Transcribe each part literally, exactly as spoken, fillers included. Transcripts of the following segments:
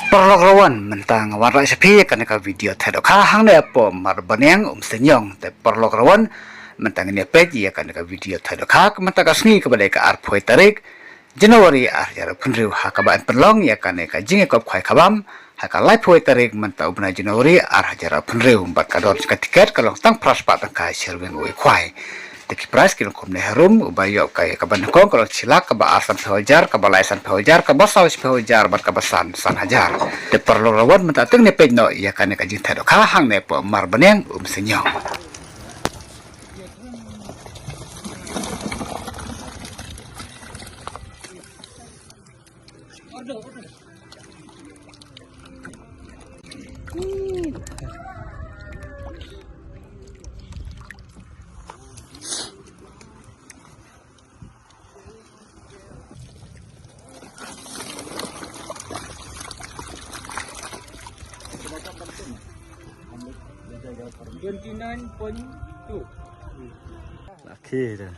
Paralok rawan, mynta nga wanrah sha phi ïa kane ka video thait dohkha hangne hapoh Marbaniang Umseniong. Te paralok rawan, mynta ngin ïa peit ïa kane ka video thait dohkha mynta ka sngi kaba dei ka arphew tarik January ar hajar arphew hynriew, ha kaba yn pynlong ïa kane ka jingïakop khwai kabam ha ka laiphew tarik mynta u bnai January ar hajar arphew hynriew, bad ka dor jong ka tiket ka long tang phra spah tyngka sha uwei u khwai. Te ki prize ki long kumne harum, uba ïoh ka ïa kaba nyngkong ka long shi lak, kaba ar sanphew hajar, kaba lai sanphew hajar, kaba saw shiphew hajar bad kaba san san hajar. Te paralok rawan, mynta te ngin ïa peit noh ïa kane ka jingthait dohkha hangne hapoh Marbaniang Umseniong. Twenty nine point two. Laki dah.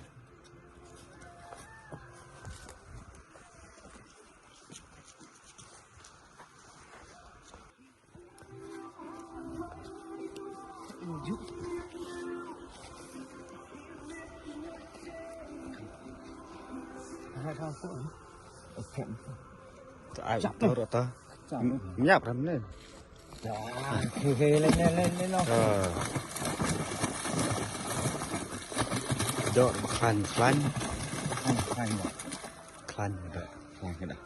Ai, tu rata. Nyap ram ne. Dah, hei, hei, le, le, le, le, no. Ah. Dok klan, klan. Klan, klan, ya. Klan, dok. Klan, dok.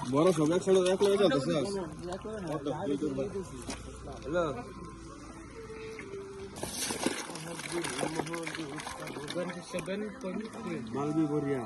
Bora, sob, ek side, ek side, ek side. Hello. Twenty seven point three. Mal bhi बढ़िया.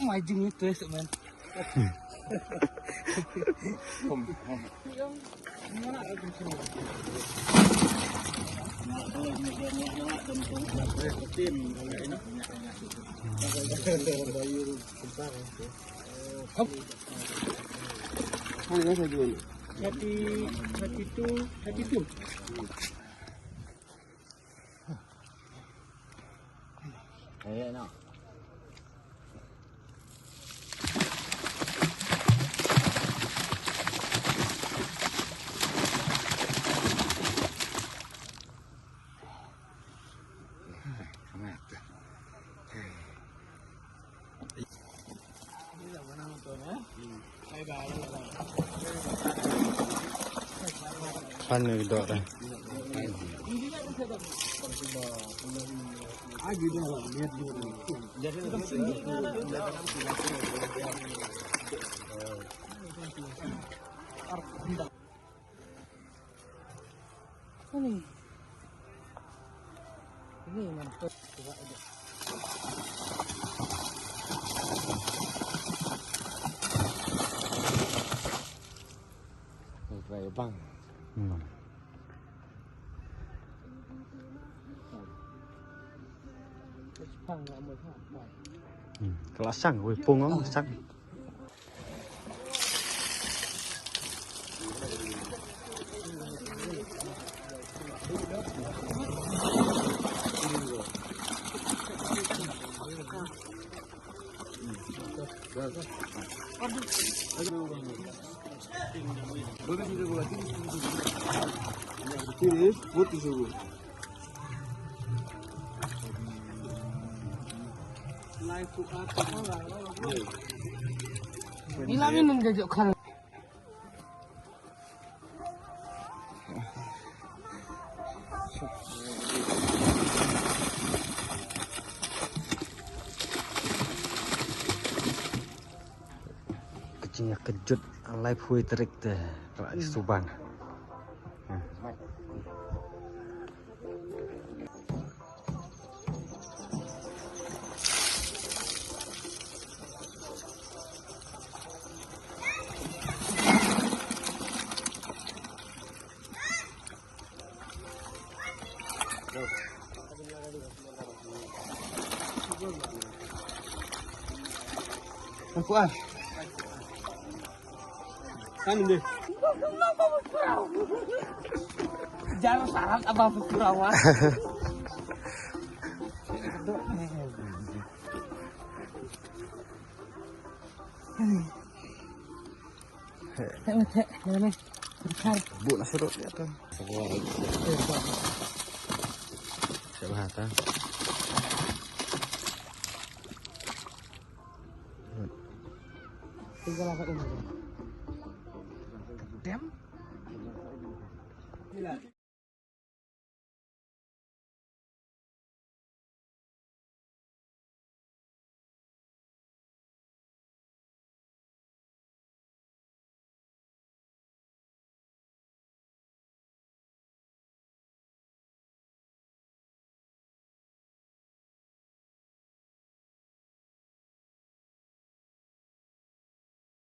My jing ni tu esok, man. Thirty, thirty-two, thirty-two. Khan ni dok dah. Ani. Ini mantap. Bang. Hmm. Hmm. Ka la shang, wei pung ong shang. Ila minun ka jok khan. Ka jingïakajut laiphew tarik te, ka la ïa suban. Kan ini. Jar sarat apa pura. Bu na surut ya tu. Siapa tu? Tinggal apa ini?